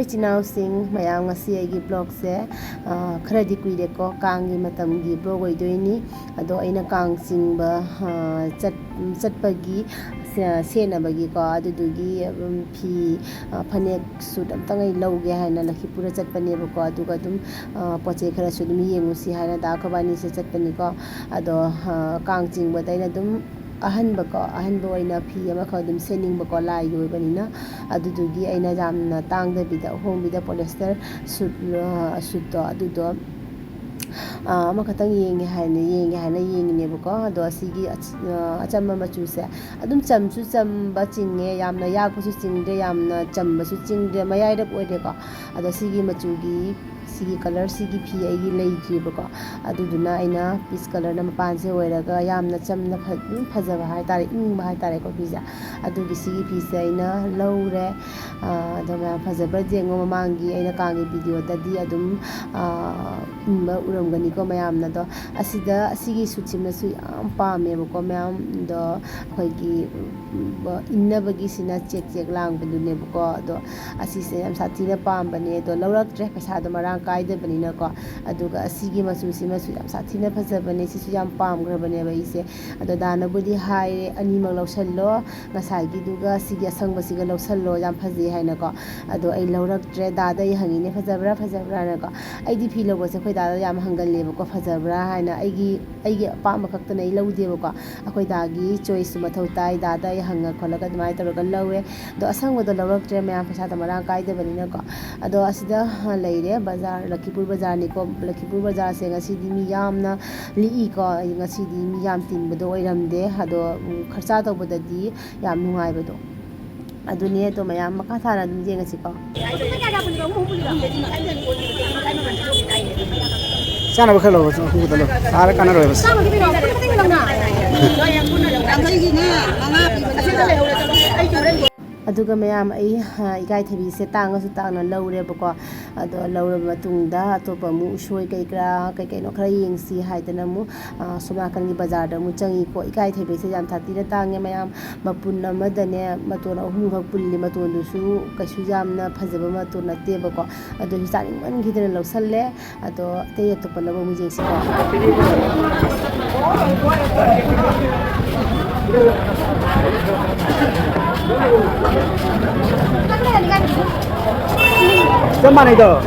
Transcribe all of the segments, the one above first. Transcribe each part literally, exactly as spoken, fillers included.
ꯏꯆꯤꯟ ꯏꯅꯥꯎꯁꯤꯡ ꯃꯌꯥꯝ, ꯉꯁꯤ ꯑꯩꯒꯤ vlogꯁꯦ, ꯑ, ꯈꯔꯗꯤ ꯀꯨꯏꯔꯦꯀꯣ, ꯀꯥꯡꯒꯤ ꯃꯇꯝꯒꯤ vlog ꯑꯣꯏꯗꯣꯏꯅꯤ꯫ ꯑꯗꯣ ꯑꯩꯅ ꯀꯥꯡ ꯆꯤꯡꯕ, ꯑ, ꯆꯠ-, ꯆꯠꯄꯒꯤ ꯁꯦ-, ꯁꯦꯠꯅꯕꯒꯤꯀꯣ, ꯑꯗꯨꯗꯨꯒꯤ, ꯎꯝ, ꯐꯤ, ꯑ, ꯐꯅꯦꯛ ꯁꯨꯠ ꯑꯝꯇꯪ ꯑꯩ ꯂꯧꯒꯦ ꯍꯥꯏꯅ ꯂꯛꯈꯤꯄꯨꯔꯗ ꯆꯠꯄꯅꯦꯕꯀꯣ꯫ ꯑꯗꯨꯒ ꯑꯗꯨꯝ, ꯑ, ꯄꯣꯠ ꯆꯩ ꯈꯔꯁꯨ ꯑꯗꯨꯝ ꯌꯦꯡꯉꯨꯁꯤ ꯍꯥꯏꯅ ꯗꯥ ꯑꯩꯈꯣꯏꯕꯥꯅꯤꯁꯦ ꯆꯠꯄꯅꯤꯀꯣ꯫ ꯑꯗꯣ, ꯑ, ꯀꯥꯡ ꯆꯤꯡꯕꯗ ꯑꯩꯅ ꯑꯗꯨꯝ ꯑꯍꯟꯕꯀꯣ, ꯑꯍꯟꯕ ꯑꯣꯏꯅ ꯐꯤ ꯑꯃꯈꯛ ꯑꯗꯨꯝ ꯁꯦꯠꯅꯤꯡꯕꯀꯣ, ꯂꯥꯏꯒꯤ ꯑꯣꯏꯕꯅꯤꯅ꯫ ꯑꯗꯨꯗꯨꯒꯤ ꯑꯩꯅ ꯌꯥꯝꯅ ꯇꯥꯡꯗꯕꯤꯗ, ꯑꯍꯣꯡꯕꯤꯗ polyester ꯁꯨꯠ, ꯑ, ꯁꯨꯠꯇꯣ ꯑꯗꯨꯗꯣ, ꯑ, ꯑꯃꯈꯛꯇꯪ ꯌꯦꯡꯒꯦ ꯍꯥꯏꯅ, ꯌꯦꯡꯒꯦ ꯍꯥꯏꯅ ꯌꯦꯡꯉꯤꯅꯦꯕꯀꯣ꯫ ꯑꯗꯣ ꯑꯁꯤꯒꯤ ꯑꯆ-, ꯑ, ꯑꯆꯝꯕ ꯃꯆꯨꯁꯦ ꯑꯗꯨꯝ ꯆꯝꯁꯨ ꯆꯝꯕ ꯆꯤꯡꯉꯦ, ꯌꯥꯝꯅ ꯌꯥꯛꯄꯁꯨ ꯆꯤꯡꯗ꯭ꯔꯦ, ꯌꯥꯝꯅ ꯆꯝꯕꯁꯨ ꯆꯤꯡꯗ꯭ꯔꯦ, ꯃꯌꯥꯏꯔꯞ ꯑꯣꯏꯔꯦꯀꯣ꯫ ꯑꯗꯣ ꯁꯤꯒꯤ ꯃꯆꯨꯒꯤ, ꯁꯤꯒꯤ colour, ꯁꯤꯒꯤ ꯐꯤ ꯑꯩꯒꯤ ꯂꯩꯇ꯭ꯔꯤꯕꯀꯣ꯫ ꯑꯗꯨꯗꯨꯅ ꯑꯩꯅ peach colourꯅ ꯃꯄꯥꯟꯁꯦ ꯑꯣꯏꯔꯒ ꯌꯥꯝꯅ ꯆꯝꯅ ꯐ-, ꯑꯗꯨꯝ ꯐꯖꯕ ꯍꯥꯏꯇꯥꯔꯦ, ꯏꯪꯕ ꯍꯥꯏꯇꯥꯔꯦꯀꯣ ꯐꯤꯁꯦ꯫ ꯑꯗꯨꯒꯤ ꯁꯤꯒꯤ ꯐꯤꯁꯦ ꯑꯩꯅ ꯂꯧꯔꯦ꯫ ꯑ, ꯑꯗꯣ ꯃꯌꯥꯝ ꯐꯖꯕ꯭ꯔꯥ ꯌꯦꯡꯉꯣ, ꯃꯃꯥꯡꯒꯤ ꯑꯩꯅ ꯀꯥꯡꯒꯤ videoꯗꯗꯤ ꯑꯗꯨꯝ, ꯑ, ꯏꯟꯕ ꯎꯔꯝꯒꯅꯤꯀꯣ ꯃꯌꯥꯝꯅ꯫ ꯑꯗꯣ ꯑꯁꯤꯗ, ꯑꯁꯤꯒꯤ ꯁꯨꯠꯁꯤꯃꯁꯨ ꯌꯥꯝ ꯄꯥꯝꯃꯦꯕꯀꯣ ꯃꯌꯥꯝ꯫ ꯑꯗꯣ ꯑꯩꯈꯣꯏꯒꯤ, ꯎꯝ, ꯏꯟꯅꯕꯒꯤꯁꯤꯅ ꯆꯦꯛ ꯆꯦꯛ ꯂꯥꯡꯕꯗꯨꯅꯦꯕꯀꯣ꯫ ꯑꯗꯣ ꯑꯁꯤꯁꯦ ꯌꯥꯝ ꯁꯥꯊꯤꯅ ꯄꯥꯝꯕꯅꯦ, ꯑꯗꯣ ꯂꯧꯔꯛꯇ꯭ꯔꯦ, ꯄꯩꯁꯥꯗꯣ ꯃꯔꯥꯡ ꯀꯥꯏꯗꯕꯅꯤꯅꯀꯣ꯫ ꯑꯗꯨꯒ ꯑꯁꯤꯒꯤ ꯃꯆꯨꯁꯤꯃꯁꯨ ꯌꯥꯝ ꯁꯥꯊꯤꯅ ꯐꯖꯕꯅꯦ, ꯁꯤꯁꯨ ꯌꯥꯝ ꯄꯥꯝꯈ꯭ꯔꯕꯅꯦꯕ ꯑꯩꯁꯦ꯫ ꯑꯗꯣ ꯗꯥꯅꯕꯨꯗꯤ ꯍꯥꯏꯔꯦ, "ꯑꯅꯤꯃꯛ ꯂꯧꯁꯜꯂꯣ, ꯉꯁꯥꯏꯒꯤꯗꯨꯒ ꯁꯤꯒꯤ ꯑꯁꯪꯕꯁꯤꯒ ꯂꯧꯁꯜꯂꯣ, ꯌꯥꯝ ꯐꯖꯩ" ꯍꯥꯏꯅꯀꯣ꯫ ꯑꯗꯣ ꯑꯩ ꯂꯧꯔꯛꯇ꯭ꯔꯦ꯫ ꯗꯥꯗ ꯑꯩ ꯍꯪꯉꯤꯅꯦ, "ꯐꯖꯕ꯭ꯔꯥ, ꯐꯖꯕ꯭ꯔꯥꯅꯀꯣ?" ꯑꯩꯗꯤ ꯐꯤ ꯂꯧꯕꯁꯦ ꯑꯩꯈꯣꯏ ꯗꯥꯗ ꯌꯥꯝ ꯍꯪꯒꯜꯂꯦꯕꯀꯣ, ꯐꯖꯕ꯭ꯔꯥ ꯍꯥꯏꯅ꯫ ꯑꯩꯒꯤ, ꯑꯩꯒꯤ ꯑꯄꯥꯝꯕ ꯈꯛꯇꯅ ꯑꯩ ꯂꯧꯗꯦꯕꯀꯣ꯫ ꯑꯩꯈꯣꯏ ꯗꯥꯒꯤ choiceꯁꯨ ꯃꯊꯧ ꯇꯥꯏ꯫ ꯗꯥꯗ ꯑꯩ ꯍꯪꯉ ꯈꯣꯠꯂꯒ ꯑꯗꯨꯃꯥꯏꯅ ꯇꯧꯔꯒ ꯂꯧꯋꯦ꯫ ꯑꯗꯣ ꯑꯁꯪꯕꯗꯣ ꯂꯧꯔꯛꯇ꯭ꯔꯦ ꯃꯌꯥꯝ, ꯄꯩꯁꯥꯗꯣ ꯃꯔꯥꯡ ꯀꯥꯏꯗꯕꯅꯤꯅꯀꯣ꯫ ꯑꯗꯣ ꯑꯁꯤꯗ ꯂꯩꯔꯦ ꯕꯖꯥꯔ, ꯂꯛꯈꯤꯄꯨꯔ ꯕꯖꯥꯔꯅꯤꯀꯣ꯫ ꯂꯛꯈꯤꯄꯨꯔ ꯕꯖꯥꯔꯁꯦ ꯉꯁꯤꯗꯤ ꯃꯤ ꯌꯥꯝꯅ ꯂꯤꯛꯏꯀꯣ꯫ ꯉꯁꯤꯗꯤ ꯃꯤ ꯌꯥꯝ ꯇꯤꯟꯕꯗꯣ ꯑꯣꯏꯔꯝꯗꯦ꯫ ꯑꯗꯣ, ꯎꯝ, ꯈꯔꯆꯥ ꯇꯧꯕꯗꯗꯤ ꯌꯥꯝ ꯅꯨꯡꯉꯥꯏꯕꯗꯣ ꯑꯗꯨꯅꯦ꯫ ꯑꯗꯣ ꯃꯌꯥꯝ ꯃꯈꯥ ꯇꯥꯅ ꯑꯗꯨꯝ ꯌꯦꯡꯉꯁꯤꯀꯣ꯫ ꯆꯥꯅꯕ ꯈꯔ ꯂꯧꯔꯣ, ꯑꯍꯨꯝ ꯈꯛꯇ ꯂꯧꯔꯣ꯫ ꯆꯥꯔ ꯀꯥꯟꯅꯔꯣꯏꯕ꯫ ꯌꯥꯡꯈꯩꯒꯤꯅꯦ, ꯃꯉꯥ ꯄꯤꯕꯅꯦ꯫ ꯑꯗꯨꯒ ꯃꯌꯥꯝ, ꯑꯩ, ꯑ, ꯏꯀꯥꯏꯊꯕꯤꯁꯦ ꯇꯥꯡꯉꯁꯨ ꯇꯥꯡꯅ ꯂꯧꯔꯦꯕꯀꯣ꯫ ꯑꯗꯣ ꯂꯧꯔꯕ ꯃꯇꯨꯡꯗ ꯑꯇꯣꯞꯄ ꯑꯃꯨꯛ ꯎꯁꯣꯏ ꯀꯩ ꯀꯔꯥ ꯀꯩ ꯀꯩꯅꯣ ꯈꯔ ꯌꯦꯡꯁꯤ ꯍꯥꯏꯗꯅ ꯑꯃꯨꯛ, ꯑ, ꯁꯣꯝ ꯅꯥꯀꯟꯒꯤ ꯕꯖꯥꯔꯗ ꯑꯃꯨꯛ ꯆꯪꯉꯤꯀꯣ꯫ ꯏꯀꯥꯏꯊꯕꯤꯁꯦ ꯌꯥꯝ ꯁꯥꯊꯤꯅ ꯇꯥꯡꯉꯦ ꯃꯌꯥꯝ, ꯃꯄꯨꯟ ꯑꯃꯗꯅꯦ ꯃꯇꯣꯟ ꯑꯍꯨꯝꯈꯛ ꯄꯨꯜꯂꯤ꯫ ꯃꯇꯣꯟꯗꯨꯁꯨ ꯀꯩꯁꯨ ꯌꯥꯝꯅ ꯐꯖꯕ ꯃꯇꯣꯟ ꯅꯠꯇꯦꯕꯀꯣ꯫ ꯑꯗꯨꯁꯨ ꯆꯥꯅꯤꯡꯃꯟꯈꯤꯗꯅ ꯂꯧꯁꯜꯂꯦ꯫ ꯑꯗꯣ ꯑꯇꯩ ꯑꯇꯣꯞꯄ ꯂꯧꯕ ꯑꯃꯨꯛ ꯌꯦꯡꯁꯤꯀꯣ꯫ ꯆꯞ ꯃꯥꯟꯅꯩꯗꯣ꯫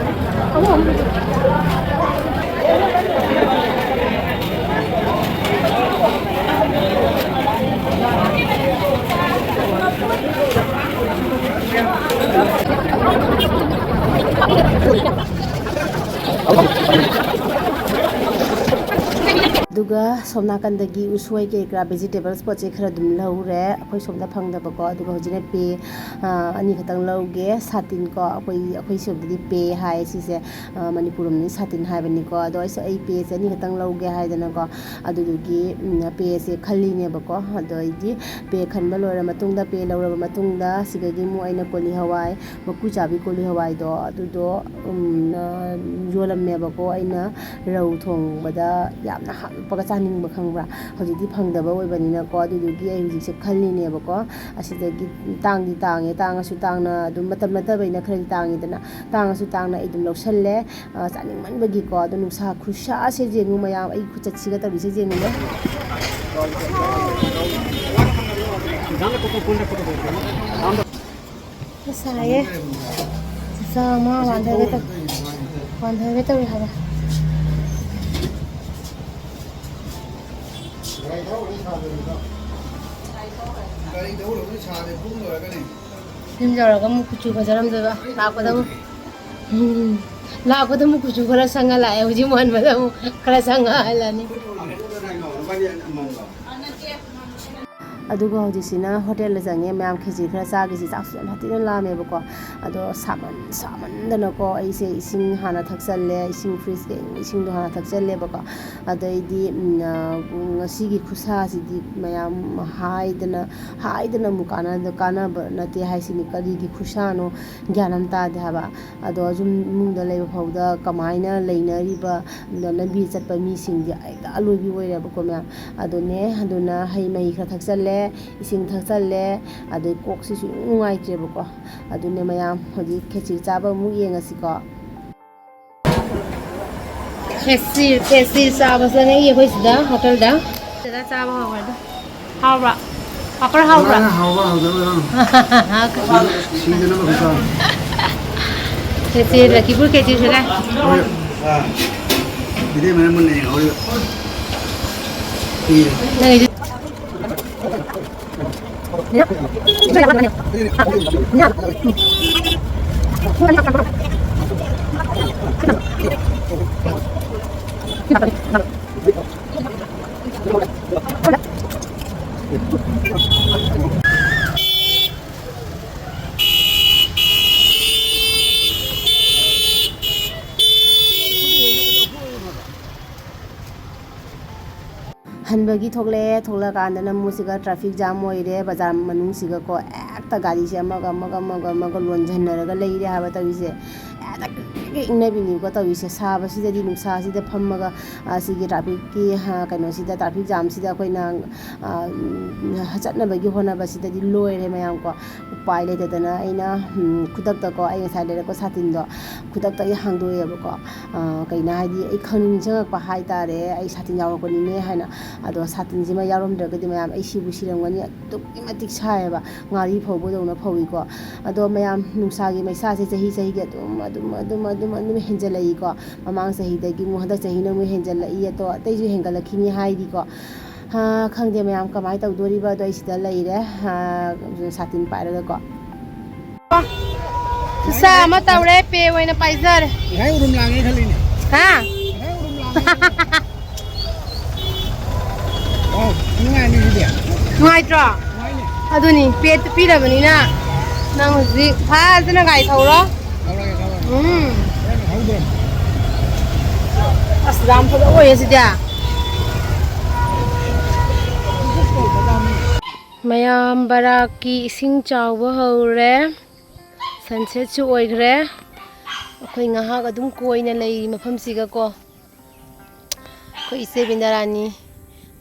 ꯑꯗꯨꯒ ꯁꯣꯝ ꯅꯥꯀꯟꯗꯒꯤ ꯎꯁꯣꯏ ꯀꯩ ꯀꯔꯥ vegetables ꯄꯣꯠ ꯆꯩ ꯈꯔ ꯑꯗꯨꯝ ꯂꯧꯔꯦ꯫ ꯑꯩꯈꯣꯏ ꯁꯣꯝꯗ ꯐꯪꯗꯕꯀꯣ꯫ ꯑꯗꯨꯒ ꯍꯧꯖꯤꯛꯅ ꯄꯦ, ꯑ, ꯑꯅꯤꯈꯛꯇꯪ ꯂꯧꯒꯦ꯫ ꯁꯥꯇꯤꯟ ꯀꯣ, ꯑꯩꯈꯣꯏ, ꯑꯩꯈꯣꯏ ꯁꯣꯝꯗꯗꯤ ꯄꯦ ꯍꯥꯏ ꯁꯤꯁꯦ, ꯑ, ꯃꯅꯤꯄꯨꯔ ꯂꯣꯝꯗꯗꯤ ꯁꯥꯇꯤꯟ ꯍꯥꯏꯕꯅꯤꯀꯣ꯫ ꯑꯗꯣ ꯑꯩꯁꯨ ꯑꯩ ꯄꯦꯁꯦ ꯑꯅꯤꯈꯛꯇꯪ ꯂꯧꯒꯦ ꯍꯥꯏꯗꯅꯀꯣ꯫ ꯑꯗꯨꯗꯨꯒꯤ, ꯎꯝ, ꯄꯦꯁꯦ ꯈꯜꯂꯤꯅꯦꯕꯀꯣ꯫ ꯑꯗꯣ ꯑꯩꯗꯤ ꯄꯦ ꯈꯟꯕ ꯂꯣꯏꯔ ꯃꯇꯨꯡꯗ, ꯄꯦ ꯂꯧꯔꯕ ꯃꯇꯨꯡꯗ, ꯁꯤꯗꯒꯤ ꯑꯃꯨꯛ ꯑꯩꯅ ꯀꯣꯂꯤ ꯍꯋꯥꯏ, ꯃꯀꯨ ꯆꯥꯕꯤ ꯀꯣꯂꯤ ꯍꯋꯥꯏꯗꯣ, ꯑꯗꯨꯗꯣ, ꯎꯝ, ꯑ, ꯌꯣꯜꯂꯝꯃꯦꯕꯀꯣ꯫ ꯑꯩꯅ ꯔꯧ ꯊꯣꯡꯕꯗ ꯌꯥꯝꯅ ꯍꯥꯞꯄꯒ ꯆꯥꯅꯤꯡꯕ, ꯈꯪꯕ꯭ꯔꯥ? ꯍꯧꯖꯤꯛꯇꯤ ꯐꯪꯗꯕ ꯑꯣꯏꯕꯅꯤꯅꯀꯣ꯫ ꯑꯗꯨꯗꯨꯒꯤ ꯑꯩ ꯍꯧꯖꯤꯛꯁꯦ ꯈꯜꯂꯤꯅꯦꯕꯀꯣ꯫ ꯑꯁꯤꯗꯒꯤ ꯇꯥꯡꯗꯤ ꯇꯥꯡꯉꯦ, ꯇꯥꯡꯉꯁꯨ ꯇꯥꯡꯅ ꯑꯗꯨꯝ, ꯃꯇꯝ ꯅꯠꯇꯕꯅꯤꯅ ꯈꯔꯗꯤ ꯇꯥꯡꯉꯤꯗꯅ, ꯇꯥꯡꯉꯁꯨ ꯇꯥꯡꯅ ꯑꯩ ꯑꯗꯨꯝ ꯂꯧꯁꯜꯂꯦ꯫ ꯑ, ꯆꯥꯅꯤꯡꯃꯟꯕꯒꯤꯀꯣ꯫ ꯑꯗꯣ ꯅꯨꯡꯁꯥ ꯈꯨꯁꯥꯁꯦ ꯌꯦꯡꯉꯨ ꯃꯌꯥꯝ, ꯑꯩ ꯈꯨꯆꯠꯁꯤꯒ ꯇꯧꯔꯤꯁꯦ ꯌꯦꯡꯉꯨꯅꯦ꯫ ꯁꯥꯏꯌꯦ꯫ ꯆꯥꯛꯆꯥ ꯑꯃ ꯋꯥꯟꯊꯒꯦ ꯇꯧ-, ꯋꯥꯟꯊꯒꯦ ꯇꯧꯔꯤ ꯍꯥꯏꯕ꯫ ꯒꯥꯔꯤ ꯊꯧꯔꯕꯅꯤ, ꯁꯥꯔꯦ, ꯄꯨꯡ ꯂꯣꯏꯔꯒꯅꯤ꯫ ꯌꯨꯝ ꯌꯧꯔꯒ ꯑꯃꯨꯛ ꯀꯨꯆꯨ ꯐꯖꯔꯝꯗꯣꯏꯕ꯫ ꯂꯥꯛꯄꯗ ꯑꯃꯨꯛ, ꯎꯝ, ꯂꯥꯛꯄꯗ ꯑꯃꯨꯛ ꯀꯨꯆꯨ ꯈꯔ ꯁꯪꯍꯜꯂꯛꯑꯦ, ꯍꯧꯖꯤꯛ ꯑꯃꯨꯛ ꯍꯟꯕꯗ ꯑꯃꯨꯛ ꯈꯔ ꯁꯪꯍꯜꯂꯅꯤ꯫ ꯑꯗꯨꯒ ꯍꯧꯖꯤꯛꯁꯤꯅ ꯍꯣꯇꯦꯜꯗ ꯆꯪꯉꯦ꯫ ꯃꯌꯥꯝ ꯈꯦꯆꯤ ꯈꯔ ꯆꯥꯈꯤꯁꯤ꯫ ꯆꯥꯛꯁꯨ ꯌꯥꯝ ꯁꯥꯊꯤꯅ ꯂꯥꯝꯃꯦꯕꯀꯣ꯫ ꯑꯗꯣ ꯁꯥꯃꯟ ꯁꯥꯃꯟꯗꯅꯀꯣ ꯑꯩꯁꯦ ꯏꯁꯤꯡ ꯍꯥꯟꯅ ꯊꯛꯆꯜꯂꯦ꯫ ꯏꯁꯤꯡ ꯐ꯭ꯔꯤꯖꯀꯤ ꯏꯁꯤꯡꯗꯣ ꯍꯥꯟꯅ ꯊꯛꯆꯜꯂꯦꯕꯀꯣ꯫ ꯑꯗꯩꯗꯤ ꯎꯝ, ꯑ, ꯉꯁꯤꯒꯤ ꯈꯨꯠꯁꯥꯁꯤꯗꯤ ꯃꯌꯥꯝ ꯍꯥꯏꯗꯅ ꯍꯥꯏꯗꯅ ꯑꯃꯨꯛ ꯀꯥꯟꯅꯗ ꯀꯥꯟꯅꯕ ꯅꯠꯇꯦ ꯍꯥꯏꯁꯤꯅꯤ꯫ ꯀꯔꯤꯒꯤ ꯈꯨꯠꯁꯥꯅꯣ ꯒ꯭ꯌꯥꯟ ꯑꯃ ꯇꯥꯗꯦ ꯍꯥꯏꯕ꯫ ꯑꯗꯣ ꯌꯨꯝ ꯏꯃꯨꯡꯗ ꯂꯩꯕ ꯐꯥꯎꯗ ꯀꯃꯥꯏꯅ ꯂꯩꯅꯔꯤꯕ ꯂꯝꯕꯤ ꯆꯠꯄ ꯃꯤꯁꯤꯡꯗꯤ ꯍꯦꯛꯇ ꯑꯂꯣꯏꯕꯤ ꯑꯣꯏꯔꯦꯕꯀꯣ ꯃꯌꯥꯝ꯫ ꯑꯗꯨꯅꯦ, ꯑꯗꯨꯅ ꯍꯩ ꯃꯍꯤ ꯈꯔ ꯊꯛꯆꯜꯂꯦ, ꯏꯁꯤꯡ ꯊꯛꯆꯜꯂꯦ, ꯑꯗꯩ ꯀꯣꯛꯁꯤꯁꯨ ꯏꯅꯨꯡ ꯅꯨꯡꯉꯥꯏꯇ꯭ꯔꯦꯕꯀꯣ꯫ ꯑꯗꯨꯅꯦ ꯃꯌꯥꯝ, ꯍꯧꯖꯤꯛ ꯈꯦꯆꯤ ꯆꯥꯕ ꯑꯃꯨꯛ ꯌꯦꯡꯉꯁꯤꯀꯣ꯫ ꯈꯦꯆꯤ, ꯈꯦꯆꯤ ꯆꯥꯕ ꯆꯪꯉꯛꯏ ꯑꯩꯈꯣꯏ ꯁꯤꯗ ꯍꯣꯇꯦꯜꯗ꯫ ꯁꯤꯗ ꯆꯥꯕ ꯍꯧꯔꯦ꯫ ꯍꯥꯎꯕ꯭ꯔꯥ? ꯄꯥꯄꯔ ꯍꯥꯎꯕ꯭ꯔꯥ? ꯍꯥꯎꯕ ꯍꯥꯎꯗꯕ ꯌꯥꯝ ꯁꯤꯗꯅꯕ ꯈꯨꯆꯥ꯫ ꯈꯦꯆꯤ, ꯂꯛꯈꯤꯄꯨꯔ ꯈꯦꯆꯤ ꯁꯤꯗ꯫ ꯍꯣꯏ꯫ ꯏꯇꯩꯃꯅ ꯃꯨꯟꯅ ꯌꯦꯡꯍꯧꯔꯤꯕ꯫ ꯅꯪꯒꯤꯗꯤ ꯍꯟꯕꯒꯤ ꯊꯣꯛꯂꯛꯑꯦ꯫ ꯊꯣꯛꯂꯛꯑꯀꯥꯟꯗꯅ ꯃꯣꯏꯁꯤꯒ traffic jam ꯑꯣꯏꯔꯦ꯫ ꯕꯖꯥꯔ ꯃꯅꯨꯡꯁꯤꯒꯀꯣ ꯍꯦꯛꯇ ꯒꯥꯔꯤꯁꯦ ꯑꯃꯒ ꯑꯃꯒ ꯑꯃꯒ ꯑꯃꯒ ꯂꯣꯟꯁꯤꯟꯅꯔꯒ ꯂꯩꯔꯦ ꯍꯥꯏꯕ ꯇꯧꯔꯤꯁꯦ꯫ ꯍꯦꯛꯇ ꯏꯪꯅꯕꯤꯅꯤꯀꯣ ꯇꯧꯔꯤꯁꯦ꯫ ꯁꯥꯕꯁꯤꯗꯗꯤ, ꯅꯨꯡꯁꯥꯁꯤꯗ ꯐꯝꯃꯒ, ꯑ, ꯁꯤꯒꯤ trafficꯀꯤ, ꯑ, ꯀꯩꯅꯣꯁꯤꯗ, traffic jamꯁꯤꯗ ꯑꯩꯈꯣꯏꯅ, ꯑ, ꯆꯠꯅꯕꯒꯤ ꯍꯣꯠꯅꯕꯁꯤꯗꯗꯤ ꯂꯣꯏꯔꯦ ꯃꯌꯥꯝꯀꯣ꯫ ꯎꯄꯥꯏ ꯂꯩꯇꯗꯅ ꯑꯩꯅ, ꯎꯝ, ꯈꯨꯗꯛꯇꯀꯣ, ꯑꯩ ꯉꯁꯥꯏ ꯂꯩꯔꯛꯄ ꯁꯥꯇꯤꯟꯗꯣ ꯈꯨꯗꯛꯇ ꯑꯩ ꯍꯥꯡꯗꯣꯛꯑꯦꯕꯀꯣ꯫ ꯑ, ꯀꯩꯅꯣ ꯍꯥꯏꯗꯤ, ꯑꯩ ꯈꯪ ꯅꯤꯡꯁꯤꯡꯉꯛꯄ ꯍꯥꯏꯇꯥꯔꯦ, ꯑꯩ ꯁꯥꯇꯤꯟ ꯌꯥꯎꯔꯛꯄꯅꯤꯅꯦ ꯍꯥꯏꯅ꯫ ꯑꯗꯣ ꯁꯥꯇꯤꯟꯁꯤꯃ ꯌꯥꯎꯔꯝꯗ꯭ꯔꯒꯗꯤ ꯃꯌꯥꯝ ꯑꯩ ꯁꯤꯕꯨ ꯁꯤꯔꯝꯒꯅꯤ꯫ ꯑꯗꯨꯛꯀꯤ ꯃꯇꯤꯛ ꯁꯥꯏꯌꯦꯕ, ꯉꯥꯔꯤ ꯐꯧꯕꯗꯧꯅ ꯐꯧꯏꯀꯣ꯫ ꯑꯗꯣ ꯃꯌꯥꯝ, ꯅꯨꯡꯁꯥꯒꯤ ꯃꯩꯁꯥꯁꯦ ꯆꯍꯤ ꯆꯍꯤꯒꯤ ꯑꯗꯨꯝ, ꯑꯗꯨꯝ, ꯑꯗꯨꯝ, ꯑꯗꯨꯝ, ꯑꯗꯨꯝ ꯍꯦꯟꯖꯜꯂꯛꯏꯀꯣ꯫ ꯃꯃꯥꯡ ꯆꯍꯤꯗꯒꯤ ꯑꯃꯨꯛ ꯍꯟꯗꯛ ꯆꯍꯤꯅ ꯑꯃꯨꯛ ꯍꯦꯟꯖꯜꯂꯛꯏ, ꯑꯗꯣ ꯑꯇꯩꯁꯨ ꯍꯦꯟꯒꯠꯂꯛꯈꯤꯅꯤ ꯍꯥꯏꯔꯤꯀꯣ꯫ ꯍꯥ, ꯈꯪꯗꯦ ꯃꯌꯥꯝ ꯀꯃꯥꯏꯅ ꯇꯧꯗꯣꯔꯤꯕ꯫ ꯑꯗꯣ ꯑꯩ ꯁꯤꯗ ꯂꯩꯔꯦ, ꯍꯥ, ꯁꯥꯇꯤꯟ ꯄꯥꯏꯔꯒꯀꯣ꯫ ꯈꯨꯠꯁꯥ ꯑꯃ ꯇꯧꯔꯦ, ꯄꯦ ꯑꯣꯏꯅ ꯄꯥꯏꯖꯔꯦ꯫ ꯉꯁꯥꯏ ꯎꯔꯨꯝ ꯂꯥꯡꯉꯦ ꯈꯜꯂꯤꯅꯦ꯫ ꯍꯥ? ꯉꯁꯥꯏ ꯎꯔꯨꯝ ꯂꯥꯡꯉꯦ꯫ ꯑꯣ, ꯅꯨꯡꯉꯥꯏꯅꯤ ꯁꯤꯗꯤ꯫ ꯅꯨꯡꯉꯥꯏꯇ꯭ꯔꯣ? ꯑꯗꯨꯅꯤ, ꯄꯦꯠꯇꯨ ꯄꯤꯔꯕꯅꯤꯅ ꯅꯪ ꯍꯧꯖꯤꯛ ꯐꯖꯅ ꯒꯥꯔꯤ ꯊꯧꯔꯣ꯫ ꯎꯝ꯫ ꯑꯁ, ꯌꯥꯝ ꯐꯖꯕ ꯑꯣꯏꯌꯦ ꯁꯤꯗꯤ꯫ ꯃꯌꯥꯝ ꯕꯔꯥꯛꯀꯤ ꯏꯁꯤꯡ ꯆꯥꯎꯕ ꯍꯧꯔꯦ꯫ Sunsetꯁꯨ ꯑꯣꯏꯈ꯭ꯔꯦ꯫ ꯑꯩꯈꯣꯏ ꯉꯥꯏꯍꯥꯛ ꯑꯗꯨꯝ ꯀꯣꯏꯅ ꯂꯩꯔꯤ ꯃꯐꯝꯁꯤꯒꯀꯣ꯫ ꯑꯩꯈꯣꯏ ꯏꯆꯦ ꯕꯤꯟꯗ꯭ꯌꯥꯔꯥꯅꯤ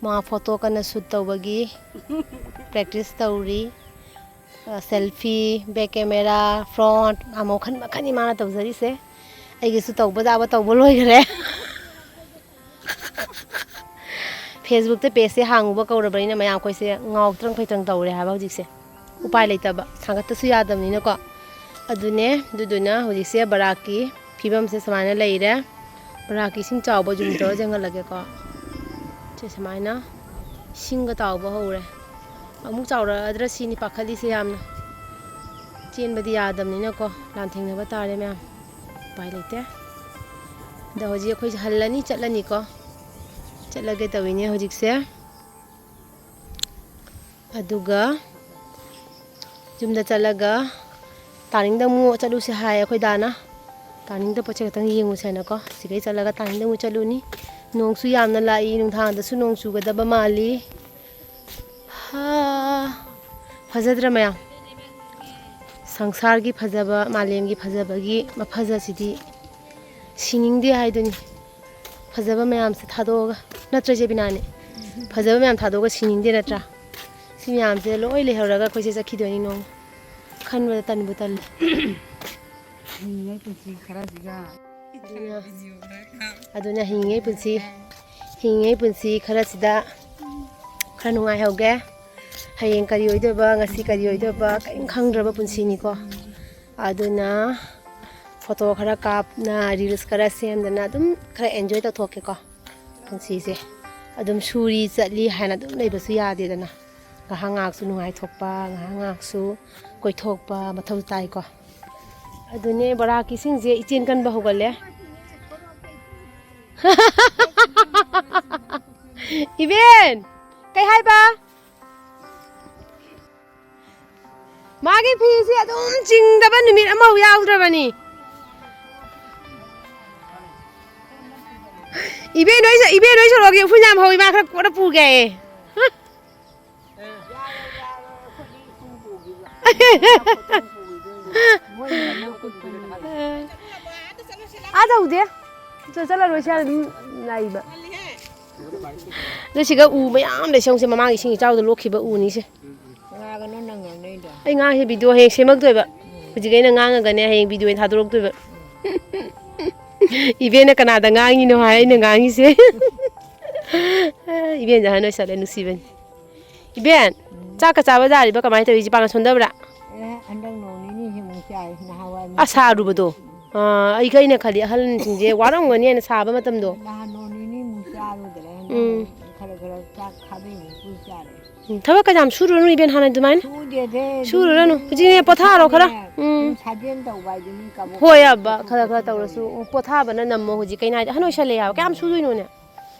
ꯃꯥ photo ꯀꯟꯅ shoot ꯇꯧꯕꯒꯤ practice ꯇꯧꯔꯤ꯫ ꯑ, selfie, back camera, front, ꯑ, ꯃꯈꯟ ꯃꯈꯟꯅꯤ ꯃꯥꯅ ꯇꯧꯖꯔꯤꯁꯦ꯫ ꯑꯩꯒꯤꯁꯨ ꯇꯧꯕ ꯌꯥꯕ ꯇꯧꯕ ꯂꯣꯏꯈ꯭ꯔꯦ꯫ Facebookꯇ pageꯁꯦ ꯍꯥꯡꯉꯨꯕ ꯀꯧꯔꯕꯅꯤꯅ ꯃꯌꯥꯝ ꯑꯩꯈꯣꯏꯁꯦ ꯉꯥꯎꯇ꯭ꯔꯪ ꯐꯩꯇ꯭ꯔꯪ ꯇꯧꯔꯦ ꯍꯥꯏꯕ ꯍꯧꯖꯤꯛꯁꯦ꯫ ꯎꯄꯥꯏ ꯂꯩꯇꯕ, ꯊꯥꯡꯒꯠꯇꯁꯨ ꯌꯥꯗꯕꯅꯤꯅꯀꯣ꯫ ꯑꯗꯨꯅꯦ, ꯑꯗꯨꯗꯨꯅ ꯍꯧꯖꯤꯛꯁꯦ ꯕꯔꯥꯛꯀꯤ ꯐꯤꯕꯝꯁꯦ ꯁꯨꯃꯥꯏꯅ ꯂꯩꯔꯦ꯫ ꯕꯔꯥꯛꯀꯤ ꯏꯁꯤꯡ ꯆꯥꯎꯕ zoom ꯇꯧꯔ ꯌꯦꯡꯍꯜꯂꯒꯦꯀꯣ꯫ ꯁꯦ ꯁꯨꯃꯥꯏꯅ ꯏꯁꯤꯡꯒ ꯇꯥꯎꯕ ꯍꯧꯔꯦ꯫ ꯑꯃꯨꯛ ꯆꯥꯎꯔꯛꯑꯗ꯭ꯔꯥ ꯁꯤꯅꯤ ꯄꯥꯈꯠꯂꯤꯁꯦ ꯌꯥꯝꯅ꯫ ꯆꯦꯟꯕꯗꯤ ꯌꯥꯗꯕꯅꯤꯅꯀꯣ, ꯂꯥꯟꯊꯦꯡꯅꯕ ꯇꯥꯔꯦ ꯃꯌꯥꯝ꯫ ꯎꯄꯥꯏ ꯂꯩꯇꯦ꯫ ꯑꯗꯣ ꯍꯧꯖꯤꯛ ꯑꯩꯈꯣꯏꯁꯦ ꯍꯜꯂꯅꯤ, ꯆꯠꯂꯅꯤꯀꯣ꯫ ꯆꯠꯂꯒꯦ ꯇꯧꯔꯤꯅꯦ ꯍꯧꯖꯤꯛꯁꯦ꯫ ꯑꯗꯨꯒ ꯌꯨꯝꯗ ꯆꯠꯂꯒ ꯇꯥꯅꯤꯡꯗ ꯑꯃꯨꯛ ꯆꯠꯂꯨꯁꯦ ꯍꯥꯏ ꯑꯩꯈꯣꯏ ꯗꯥꯅ꯫ ꯇꯥꯅꯤꯡꯗ ꯄꯣꯠꯁꯦ ꯈꯛꯇꯪ ꯌꯦꯡꯉꯨꯁꯦꯅꯀꯣ꯫ ꯁꯤꯗꯩ ꯆꯠꯂꯒ ꯇꯥꯅꯤꯡꯗ ꯑꯃꯨꯛ ꯆꯠꯂꯨꯅꯤ꯫ ꯅꯣꯡꯁꯨ ꯌꯥꯝꯅ ꯂꯥꯛꯏ, ꯅꯨꯡꯗꯥꯡꯗꯁꯨ ꯅꯣꯡ ꯆꯨꯒꯗꯕ ꯃꯥꯜꯂꯤ꯫ ꯍꯥ, ꯐꯖꯗ꯭ꯔꯥ ꯃꯌꯥꯝ? ꯁꯪꯁꯥꯔꯒꯤ ꯐꯖꯕ, ꯃꯥꯂꯦꯝꯒꯤ ꯐꯖꯕꯒꯤ ꯃꯐꯖꯁꯤꯗꯤ ꯁꯤꯅꯤꯡꯗꯦ ꯍꯥꯏꯗꯨꯅꯤ꯫ ꯐꯖꯕ ꯃꯌꯥꯝꯁꯦ ꯊꯥꯗꯣꯛꯑꯒ, ꯅꯠꯇ꯭ꯔ ꯏꯆꯦ ꯕꯤꯅꯥꯅꯤ? ꯐꯖꯕ ꯃꯌꯥꯝ ꯊꯥꯗꯣꯛꯑꯒ ꯁꯤꯅꯤꯡꯗꯦ ꯅꯠꯇ꯭ꯔꯥ? ꯁꯤ ꯃꯌꯥꯝꯁꯦ ꯂꯣꯏ ꯂꯩꯍꯧꯔꯒ ꯑꯩꯈꯣꯏꯁꯦ ꯆꯠꯈꯤꯗꯣꯏꯅꯤ ꯅꯣꯡꯃ꯫ ꯈꯟꯕꯗ ꯇꯟꯕꯨ ꯇꯜꯂꯦ꯫ ꯍꯤꯡꯉꯤꯉꯩ ꯄꯨꯟꯁꯤ ꯈꯔꯁꯤꯒ꯫ ꯑꯗꯨꯅ, ꯑꯗꯨꯅ ꯍꯤꯡꯉꯤꯉꯩ ꯄꯨꯟꯁꯤ, ꯍꯤꯡꯉꯤꯉꯩ ꯄꯨꯟꯁꯤ ꯈꯔꯁꯤꯗ ꯈꯔ ꯅꯨꯡꯉꯥꯏꯍꯧꯒꯦ꯫ ꯍꯌꯦꯡ ꯀꯔꯤ ꯑꯣꯏꯗꯣꯏꯕ, ꯉꯁꯤ ꯀꯔꯤ ꯑꯣꯏꯗꯣꯏꯕ, ꯀꯔꯤꯝ ꯈꯪꯗ꯭ꯔꯕ ꯄꯨꯟꯁꯤꯅꯤꯀꯣ꯫ ꯑꯗꯨꯅ photo ꯈꯔ ꯀꯥꯞꯅ, reels ꯈꯔ ꯁꯦꯝꯗꯅ ꯑꯗꯨꯝ ꯈꯔ enjoy ꯇꯧꯊꯣꯛꯀꯦꯀꯣ꯫ ꯄꯨꯟꯁꯤꯁꯦ ꯑꯗꯨꯝ ꯁꯨꯔꯤ ꯆꯠꯂꯤ ꯍꯥꯏꯅ ꯑꯗꯨꯝ ꯂꯩꯕꯁꯨ ꯌꯥꯗꯦꯗꯅ꯫ ꯉꯥꯏꯍꯥꯛ ꯉꯥꯏꯍꯥꯛꯁꯨ ꯅꯨꯡꯉꯥꯏꯊꯣꯛꯄ, ꯉꯥꯏꯍꯥꯛ ꯉꯥꯏꯍꯥꯛꯁꯨ ꯀꯣꯏꯊꯣꯛꯄ ꯃꯊꯧ ꯇꯥꯏꯀꯣ꯫ ꯑꯗꯨꯅꯦ ꯕꯣꯔꯥ ꯀꯤꯁꯤꯡꯁꯦ ꯏꯆꯦꯟ ꯀꯟꯕ ꯍꯧꯒꯠꯂꯦ꯫ ꯏꯕꯦꯟ! ꯀꯩ ꯍꯥꯏꯕ? ꯃꯥꯒꯤ ꯐꯤꯁꯦ ꯑꯗꯨꯝ ꯆꯤꯡꯗꯕ ꯅꯨꯃꯤꯠ ꯑꯃꯐꯥꯎ ꯌꯥꯎꯗ꯭ꯔꯕꯅꯤ꯫ ꯏꯕꯦꯟ ꯍꯣꯏ, ꯏꯕꯦꯟ ꯍꯣꯏ ꯁꯣꯔꯣꯛꯀꯤ ꯎꯐꯨꯟ ꯌꯥꯝ ꯍꯧꯋꯤ, ꯃꯥ ꯈꯔ ꯀꯣꯠꯂ ꯄꯨꯒꯦ ꯍꯥꯏꯌꯦ꯫ ꯑꯥ ꯇꯧꯗꯦ꯫ ꯆꯠ-, ꯆꯠꯂꯔꯣꯏꯁꯦ, ꯑꯗꯨꯝ ꯂꯥꯛꯏꯕ꯫ ꯑꯗꯨ ꯁꯤꯒ ꯎ ꯃꯌꯥꯝ ꯂꯩꯁꯧꯁꯦ, ꯃꯃꯥꯡ ꯏꯁꯤꯡ ꯏꯆꯥꯎꯗ ꯂꯣꯛꯈꯤꯕ ꯎꯅꯤꯁꯦ꯫ ꯀꯅꯥꯒꯅꯣ ꯅꯪ ꯉꯥꯡꯅꯩꯗꯣ? ꯑꯩ ꯉꯥꯡꯉꯤꯁꯦ ꯚꯤꯗꯤꯑꯣ ꯍꯌꯦꯡ ꯁꯦꯝꯃꯛꯇꯣꯏꯕ꯫ ꯍꯧꯖꯤꯛ ꯑꯩꯅ ꯉꯥꯡꯉꯒꯅꯦ, ꯍꯌꯦꯡ ꯚꯤꯗꯤꯑꯣ ꯑꯣꯏꯅ ꯊꯥꯗꯣꯔꯛꯇꯣꯏꯕ꯫ ꯏꯕꯦꯟꯅ ꯀꯅꯥꯗ ꯉꯥꯡꯉꯤꯅꯣ ꯍꯥꯏ ꯑꯩꯅ ꯉꯥꯡꯉꯤꯁꯦ꯫ ꯏꯕꯦꯟꯁꯦ ꯑꯍꯟ ꯑꯣꯏꯁꯜꯂꯦ, ꯅꯨꯡꯁꯤꯕꯅꯤ꯫ ꯏꯕꯦꯟ, ꯎꯝ꯫ ꯆꯥꯛꯀ ꯆꯥꯕ ꯌꯥꯔꯤꯕ? ꯀꯃꯥꯏꯅ ꯇꯧꯔꯤ? ꯏꯄꯥꯅ ꯁꯣꯟꯗꯕ꯭ꯔꯥ? ꯑꯦ, ꯍꯟꯗꯛ ꯅꯣꯡ ꯅꯤꯅꯤ ꯁꯤꯃꯨꯛ ꯆꯥꯏ, ꯅꯍꯥꯟꯋꯥꯏ ꯑꯁꯥ ꯑꯔꯨꯕꯗꯣ? ꯑꯥ, ꯑꯩꯒ ꯑꯩꯅ ꯈꯜꯂꯤ ꯑꯍꯜꯁꯤꯡꯁꯦ ꯋꯥꯔꯝꯒꯅꯤ ꯍꯥꯏꯅ ꯁꯥꯕ ꯃꯇꯝꯗꯣ꯫ ꯅꯍꯥꯟ ꯅꯣꯡ ꯅꯤꯅꯤꯃꯨꯛ ꯆꯥꯔꯨꯗ꯭ꯔꯦ, ꯍꯟꯗꯛ ꯎꯝ꯫ ꯈꯔ ꯈꯔ ꯆꯥꯛ ꯈꯥꯕꯩꯃꯨꯛ ꯆꯥꯔꯦ꯫ ꯎꯝ, ꯊꯕꯛ ꯀꯌꯥꯝ ꯁꯨꯔꯨꯔꯅꯨ ꯏꯕꯦꯟ, ꯍꯥꯟꯅ ꯑꯗꯨꯃꯥꯏꯅ꯫ ꯁꯨꯗꯦꯗ, ꯁꯨꯔꯨꯔꯅꯨ꯫ ꯑꯗꯨꯝ ꯍꯧꯖꯤꯛꯅꯦ, ꯄꯣꯊꯥꯔꯣ ꯈꯔ꯫ ꯁꯨꯝ ꯎꯝ꯫ ꯁꯨꯝ ꯁꯥꯖꯦꯟ ꯇꯧꯕ ꯍꯥꯏꯗꯨꯅꯤ, ꯀꯕꯣꯛ ꯍꯣꯏ, ꯀꯕꯣꯛ ꯑꯕ, ꯆꯠꯊꯣꯛ ꯈꯔ ꯈꯔ ꯆꯠꯁꯤꯟ ꯇꯧꯔꯁꯨ꯫ ꯇꯧꯔꯤꯅꯦ꯫ ꯎꯝ, ꯄꯣꯊꯥꯕꯅ ꯅꯝꯃꯣ ꯍꯧꯖꯤꯛ, ꯀꯩꯅꯣ ꯍꯥꯏꯗꯤ, ꯑꯍꯟ ꯑꯣꯏꯁꯜꯂꯦ ꯍꯥꯏꯕ꯫ ꯀꯌꯥꯝ ꯁꯨꯗꯣꯏꯅꯣꯅꯦ?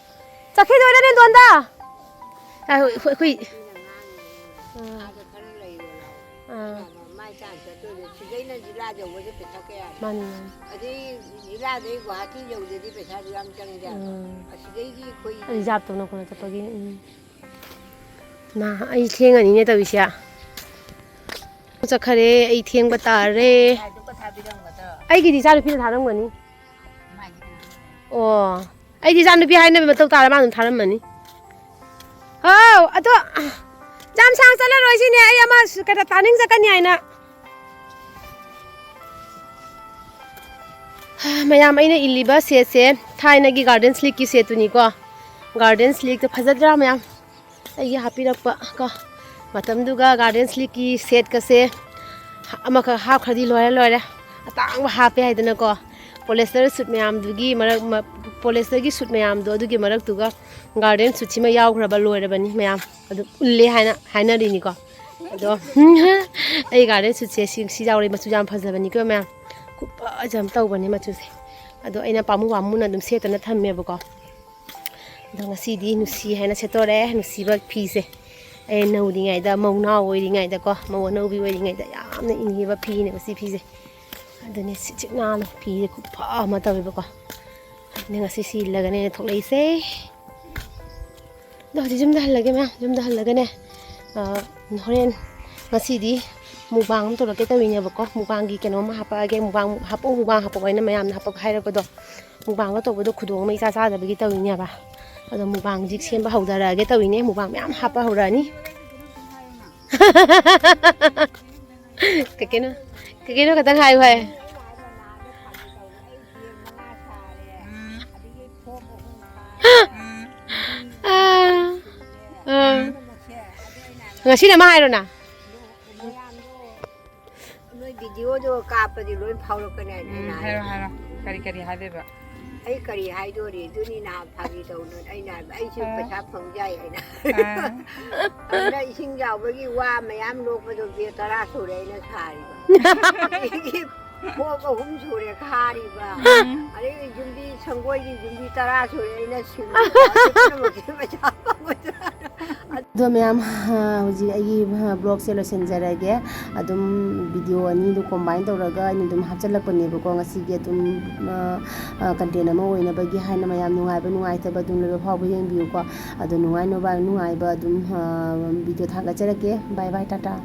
ꯆꯠꯈꯤꯗꯣꯏꯔꯅꯦ, ꯗꯣꯟꯗꯥ? ꯑ, ꯑꯩꯈꯣꯏ, ꯑꯩꯈꯣꯏ꯫ ꯑꯥ꯫ ꯑꯥ꯫ ꯃꯥꯅꯤ, ꯃꯥꯅꯤ꯫ ꯑꯗꯩ ꯖꯤꯂꯥꯗꯩ ꯒꯨꯋꯥꯍꯥꯇꯤ ꯌꯧꯗꯗꯤ ꯄꯩꯁꯥꯗꯨ ꯌꯥꯝ ꯆꯪꯉꯤꯗ꯫ ꯎꯝ꯫ ꯑꯁꯤꯗꯩꯗꯤ ꯑꯩꯈꯣꯏ ꯔꯤꯖꯥꯕ ꯇꯧꯅ ꯈꯣꯠꯅ ꯆꯠꯄꯒꯤ, ꯎꯝ꯫ ꯃꯥ, ꯑꯩ ꯊꯦꯡꯉꯅꯤꯅꯦ ꯇꯧꯔꯤꯁꯦ꯫ ꯆꯠꯈꯔꯦ, ꯑꯩ ꯊꯦꯡꯕ ꯇꯥꯔꯦ꯫ ꯑꯩꯒꯤꯗꯤ ꯏꯆꯥꯅꯨꯄꯤꯅ ꯊꯥꯔꯝꯒꯅꯤ꯫ ꯑꯣ, ꯑꯩꯗꯤ ꯏꯆꯥꯅꯨꯄꯤ ꯍꯥꯏꯅꯕ ꯃꯊꯧ ꯇꯥꯔ ꯃꯥ ꯑꯗꯨꯝ ꯊꯥꯔꯝꯃꯅꯤ꯫ ꯍꯥꯎ, ꯑꯗꯣ ꯌꯥꯝ ꯁꯥꯡ ꯆꯠꯂꯔꯣꯏ ꯁꯤꯅꯦ, ꯑꯩ ꯑꯃ ꯀꯩꯅꯣ ꯇꯥꯅꯤꯡ ꯆꯠꯀꯅꯤ ꯍꯥꯏꯅ꯫ ꯃꯌꯥꯝ, ꯑꯩꯅ ꯏꯜꯂꯤꯕ ꯁꯦꯠꯁꯦ ꯊꯥꯏꯅꯒꯤ ꯒꯥꯔꯗꯦꯟ ꯁ꯭ꯂꯤꯛꯀꯤ ꯁꯦꯠꯇꯨꯅꯤꯀꯣ꯫ ꯒꯥꯔꯗꯦꯟ ꯁ꯭ꯂꯤꯛꯇꯣ ꯐꯖꯗ꯭ꯔꯥ ꯃꯌꯥꯝ? ꯑꯩꯒꯤ ꯍꯥꯞꯄꯤꯔꯛꯄ ꯀꯣ꯫ ꯃꯇꯝꯗꯨꯒ ꯒꯥꯔꯗꯦꯟ ꯁ꯭ꯂꯤꯛꯀꯤ ꯁꯦꯠꯀꯁꯦ ꯑꯃꯈꯛ ꯍꯥꯞꯈ꯭ꯔꯗꯤ ꯂꯣꯏꯔꯦ, ꯂꯣꯏꯔꯦ꯫ ꯑꯇꯥꯡꯕ ꯍꯥꯞꯄꯦ ꯍꯥꯏꯗꯅꯀꯣ꯫ ꯄꯣꯂꯦꯁꯇꯔ ꯁꯨꯠ ꯃꯌꯥꯝꯗꯨꯒꯤ ꯃꯔꯛ, ꯃ-, ꯄꯣꯂꯦꯁꯇꯔꯒꯤ ꯁꯨꯠ ꯃꯌꯥꯝꯗꯣ, ꯑꯗꯨꯒꯤ ꯃꯔꯛꯇꯨꯒ ꯒꯥꯔꯗꯦꯟ ꯁꯨꯠꯁꯤꯃ ꯌꯥꯎꯈ꯭ꯔꯕ ꯂꯣꯏꯔꯕꯅꯤ ꯃꯌꯥꯝ꯫ ꯑꯗꯨꯝ ꯎꯜꯂꯦ ꯍꯥꯏꯅ ꯍꯥꯏꯅꯔꯤꯅꯤꯀꯣ꯫ ꯑꯗꯣ ꯑꯩ ꯒꯥꯔꯗꯦꯟ ꯁꯨꯠꯁꯦ ꯁꯤ, ꯁꯤ ꯌꯥꯎꯔꯦ, ꯃꯆꯨ ꯌꯥꯝ ꯐꯖꯕꯅꯤꯀꯣ ꯃꯌꯥꯝ꯫ ꯈꯨꯐꯖ ꯑꯃ ꯇꯧꯕꯅꯦ ꯃꯆꯨꯁꯦ꯫ ꯑꯗꯣ ꯑꯩꯅ ꯄꯥꯝꯃꯨ ꯄꯥꯝꯃꯨꯅ ꯑꯗꯨꯝ ꯁꯦꯠꯇꯅ ꯊꯝꯃꯦꯕꯀꯣ꯫ ꯑꯗꯣ ꯉꯁꯤꯗꯤ ꯅꯨꯡꯁꯤ ꯍꯥꯏꯅ ꯁꯦꯠꯇꯣꯔꯦ, ꯅꯨꯡꯁꯤꯕ ꯐꯤꯁꯦ꯫ ꯑꯩ ꯅꯧꯔꯤꯉꯩꯗ, ꯃꯧ ꯅꯥꯎ ꯑꯣꯏꯔꯤꯉꯩꯗꯀꯣ, ꯃꯧ ꯑꯅꯧꯕꯤ ꯑꯣꯏꯔꯤꯉꯩꯗ ꯌꯥꯝꯅ ꯏꯟꯈꯤꯕ ꯐꯤꯅꯦꯕ ꯁꯤ ꯐꯤꯁꯦ꯫ ꯑꯗꯨꯅꯦ ꯁꯤ ꯆꯤꯛ ꯅꯥꯟꯅ ꯐꯤꯁꯦ ꯈꯨꯐ ꯑꯃ ꯇꯧꯋꯦꯕꯀꯣ꯫ ꯑꯗꯨꯅ ꯉꯁꯤ ꯁꯤ ꯏꯜꯂꯒꯅꯦ ꯊꯣꯛꯂꯛꯏꯁꯦ꯫ ꯑꯗꯣ ꯍꯧꯖꯤꯛ ꯌꯨꯝꯗ ꯍꯜꯂꯒꯦ ꯃꯌꯥꯝ, ꯌꯨꯝꯗ ꯍꯜꯂꯒꯅꯦ, ꯑ, ꯍꯣꯔꯦꯟ ꯉꯁꯤꯗꯤ mukbang ꯑꯃ ꯇꯧꯔꯛꯀꯦ ꯇꯧꯔꯤꯅꯦꯕꯀꯣ꯫ Mukbangꯒꯤ ꯀꯩꯅꯣꯝ ꯍꯥꯄꯛꯑꯒꯦ, mukbang ꯍꯥꯄꯛꯑꯣ, mukbang ꯍꯥꯄꯛꯑꯣ ꯍꯥꯏꯅ ꯃꯌꯥꯝꯅ ꯍꯥꯄꯛ ꯍꯥꯏꯔꯛꯄꯗꯣ, mukbangꯒ ꯇꯧꯕꯗꯣ ꯈꯨꯗꯣꯡ ꯑꯃ ꯏꯆꯥ ꯆꯥꯗꯕꯒꯤ ꯇꯧꯔꯤꯅꯦꯕ꯫ ꯑꯗꯣ mukbang ꯍꯧꯖꯤꯛ ꯁꯦꯝꯕ ꯍꯧꯗꯔꯛꯑꯒꯦ ꯇꯧꯔꯤꯅꯦ, mukbang ꯃꯌꯥꯝ ꯍꯥꯞꯄ ꯍꯧꯔꯛꯑꯅꯤ꯫ ꯀꯩꯀꯩꯅꯣ, ꯀꯩꯀꯩꯅꯣ ꯈꯛꯇꯪ ꯍꯥꯏꯌꯨ ꯍꯥꯏ꯫ ꯑꯥ, ꯑꯥ꯫ ꯉꯁꯤꯅ ꯑꯃ ꯍꯥꯏꯔꯣꯅ꯫ ꯅꯣꯏ videoꯗꯣ ꯀꯥꯞꯄꯗꯤ ꯂꯣꯏ ꯐꯥꯎꯔꯛꯀꯅꯤ ꯍꯥꯏꯅ ꯎꯝ, ꯑꯩꯅ ꯍꯥꯏꯔꯣ, ꯍꯥꯏꯔꯣ꯫ ꯀꯔꯤ, ꯀꯔꯤ ꯍꯥꯏꯗꯣꯏꯕ? ꯑꯩ ꯀꯔꯤ ꯍꯥꯏꯗꯣꯔꯤ? ꯑꯗꯨꯅꯤ ꯅꯍꯥꯟ ꯐꯥꯒꯤ ꯇꯧꯅ ꯑꯩꯅ ꯍꯥꯏꯕ, "ꯑꯩꯁꯨ ꯑꯥ꯫ ꯄꯩꯁꯥ ꯐꯪꯖꯥꯏ" ꯍꯥꯏꯅ꯫ ꯑꯥ꯫ ꯑꯗꯨꯅ ꯏꯁꯤꯡ ꯆꯥꯎꯕꯒꯤ ꯋꯥ ꯃꯌꯥꯝ ꯂꯣꯛꯄꯗꯣ bag ꯇꯔꯥ ꯁꯨꯔꯦ ꯑꯩꯅ ꯁꯥꯔꯤꯕ꯫ ꯑꯗꯒꯤ ꯈꯣꯡ ꯑꯍꯨꯝ ꯁꯨꯔꯦ ꯈꯥꯔꯤꯕ꯫ ꯎꯝ꯫ ꯑꯗꯒꯤ ꯌꯨꯝꯕꯤ, ꯁꯪꯒꯣꯏꯒꯤ ꯌꯨꯝꯕꯤ ꯇꯔꯥ ꯁꯨꯔꯦ ꯑꯩꯅ ꯁꯤꯡꯕ꯫ ꯄꯨꯝꯅꯃꯛꯁꯦ ꯄꯩꯁꯥ ꯐꯪꯉꯣꯏꯗ꯭ꯔꯥ? ꯑꯗꯣ ꯃꯌꯥꯝ, ꯍꯧꯖꯤꯛ ꯑꯩꯒꯤ vlogꯁꯦ ꯂꯣꯏꯁꯤꯟꯖꯔꯒꯦ꯫ ꯑꯗꯨꯝ video ꯑꯅꯤꯗꯣ combine ꯇꯧꯔꯒ ꯑꯩꯅ ꯑꯗꯨꯝ ꯍꯥꯞꯆꯤꯜꯂꯛꯄꯅꯦꯕꯀꯣ꯫ ꯉꯁꯤꯒꯤ ꯑꯗꯨꯝ, ꯑ, ꯑ, content ꯑꯃ ꯑꯣꯏꯅꯕꯒꯤ ꯍꯥꯏꯅ ꯃꯌꯥꯝ ꯅꯨꯡꯉꯥꯏꯕ ꯅꯨꯡꯉꯥꯏꯇꯕ ꯑꯗꯨꯝ ꯂꯣꯏꯕ ꯐꯥꯎꯕ ꯌꯦꯡꯕꯤꯌꯨꯀꯣ꯫ ꯑꯗꯣ ꯅꯨꯡꯉꯥꯏ ꯅꯨꯡꯉꯥꯏ-, ꯅꯨꯡꯉꯥꯏꯕ ꯑꯗꯨꯝ, ꯑ, video ꯊꯥꯒꯠꯆꯔꯛꯀꯦ꯫ Bye bye, Tata.